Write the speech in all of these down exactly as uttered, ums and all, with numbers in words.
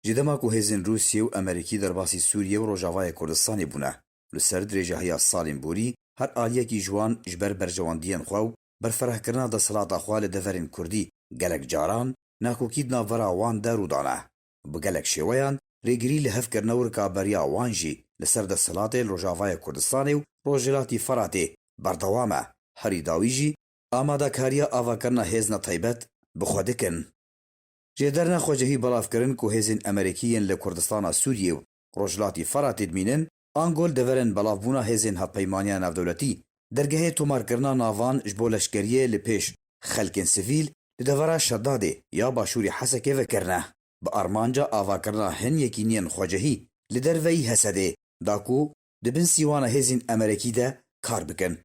Ji dema ku hêzên Rûsiyê û Amerîkî derbasî Sûriyê û Rojavayê Kurdistanê bûne, li ser dirêjahiya salên borî her aliyekî ji wan ji ber berjewendiyên xwe û berfirehkirina desthilata xwe li deverên Kurdî gelek caran nakokî di navbera wan de rû dane. Bi gelek şêweyan rêgirî li hev kirine û rikaberiya wan jî li ser desthilatê li Rojavayê Kurdistanê û Rojhilatî Feratê berdewam e. Herî dawî jî amadekariya avakirina hêzna taybet bi xwe dikin. Jêderna xwecihî belav kirin ku hêzên Amerîkî yên li Kurdistana Sûriyê û Rojhilatî Feratê dimînin, ango li deverên belavbûna hêzên hevpeymaniya navdewletî, dergehê tomarkirina navan ji bo leşkeriyê li pêş xelkên sivîl li devera Şedadê ya başûrê Hesekê vekirine, bi armanca avakirina hin yekîniyên xwecihî li derveyî Hesedê, da ku di bin sîwana hêzên Amerîkî de kar bikin.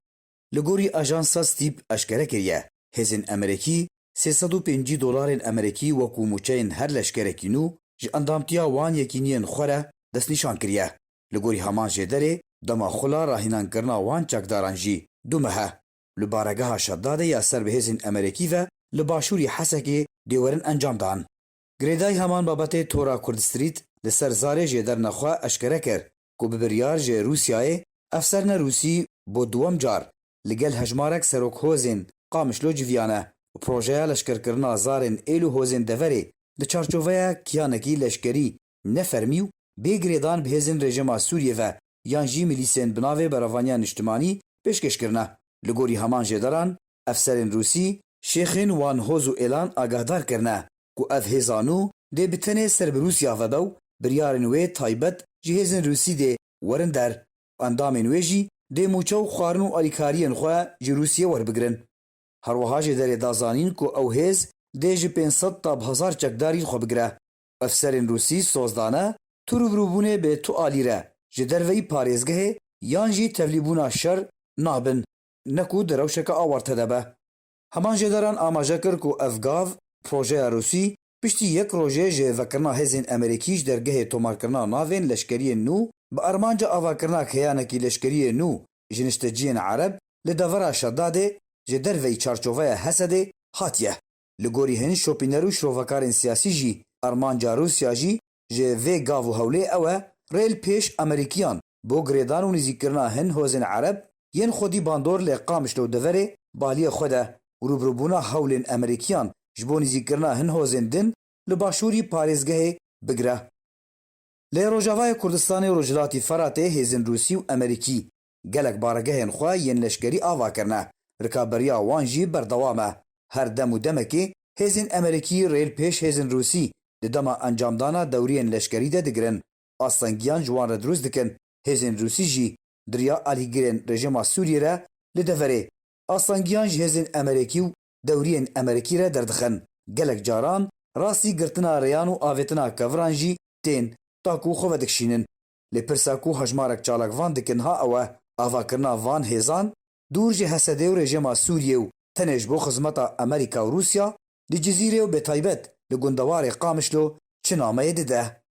Li gorî ajansa Stîp eşkere kiriye, hêzên Amerîkî sê sed û pêncî dolarên Amerîkî wekû mûçeyên her leşkerekî nû ji endamtiya wan yekîniyên xwe re destnîşan kiriye. Li gorî heman jêderê, dema xula rahînankirina wan çekdaran jî du meh e. Li baregeha Şedadê ya ser bi hêzên Amerîkî ve li başûrî Hesekê dê werin encam dan. Girêdayî heman babetê Tora Kurdstreet li ser zarê jêderna xwe eşkere kir ku bi biryar ji Rûsyayê efserine Rûsî bo duwem car li gel hejmarek serokhozên Qamişlo civiyane û projeya leşkerkirina zarên êl û hozên deverê di çarçoveya kiyanekî leşkerî ne fermî û bê girêdan bi hêzên rejîma Sûriyê ve yan jî milîsên bi navê Berevaniya Niştimanî pêşkêş kirine. Li gorî heman jêderan, efserên Rûsî şêxên wan hoz û êlan agahdar kirine ku ev hêza nû dê bi tenê ser bi Rûsya ve be û biryarên wê taybet ji hêzên Rûsî dê werin der. Endamên wê jî dê mûçe û xwarin û alîkariyên xwe ji Rûsiyê werbigirin. Her wiha jêderê da zanîn ku ew hêz dê ji pênc sed ta bi hezar çekdarî li xwe bigire. Efserên Rûsî soz dane, tu rûbirûbûnê bi tu alî re ji derveyî parêzgehê yan jî tevlîbûna şer nabin, ne ku di rewşeke awarte de be. Heman jêderan amaje kir ku ev gav, projeya Rûsî, piştî yek rojê ji vekirina hêzên Amerîkî ji dergehê tomarkirina navên leşkeriyên nû bi armanca avakirina keyanekî leşkeriyê nû ji nişteciyên Ereb li devera Şedadê ji derveyî çarçoveya Hesedê hatiye. Li gorî hin şopîner û şirovekarên siyasî jî armanca Rûsya jî ji vê gav û hewlê ew e, rê li pêş Amerîkiyan bo girêdan û nêzîkkirina hin hozên Ereb yên xwedî bandor li Qamişlo û deverê baliyê xwe de û rûbirûbûna hewlên Amerîkiyan ji bo nêzîkkirina hin hozên din li başûrî parêzgehê bigire. Li Rojavayê Kurdistanê û Rojhilatî Feratê hêzên Rûsî û Amerîkî gelek baregehên xwe yên leşkerî ava kirine. Rikaberiya wan jî berdewam e. Her dem û demekê hêzên Amerîkî rê li pêş hêzên Rûsî di dema encamdana dewriyên leşkerî de digirin. Astengiyan ji wan re dirust dikin. Hêzên Rûsî jî di riya alîgirên rejîma Sûriyê re li deverê astengiyan ji hêzên Amerîkî û dewriyên Amerîkî re derdixin. Gelek caran rastî girtina rêyan û avêtina keviran jî tên, ta ku xwe vedikişînin. Lê pirsa ku hejmarek çalakvan dikin ha ew e, avakirina van hêzan dûr ji Hesedê û rejîma Sûriyê û tenê ji bo xizmeta Amerîka û Rûsya li Cizîrê û bêtaybet li gundewarê Qamişlo çi nameyê dide?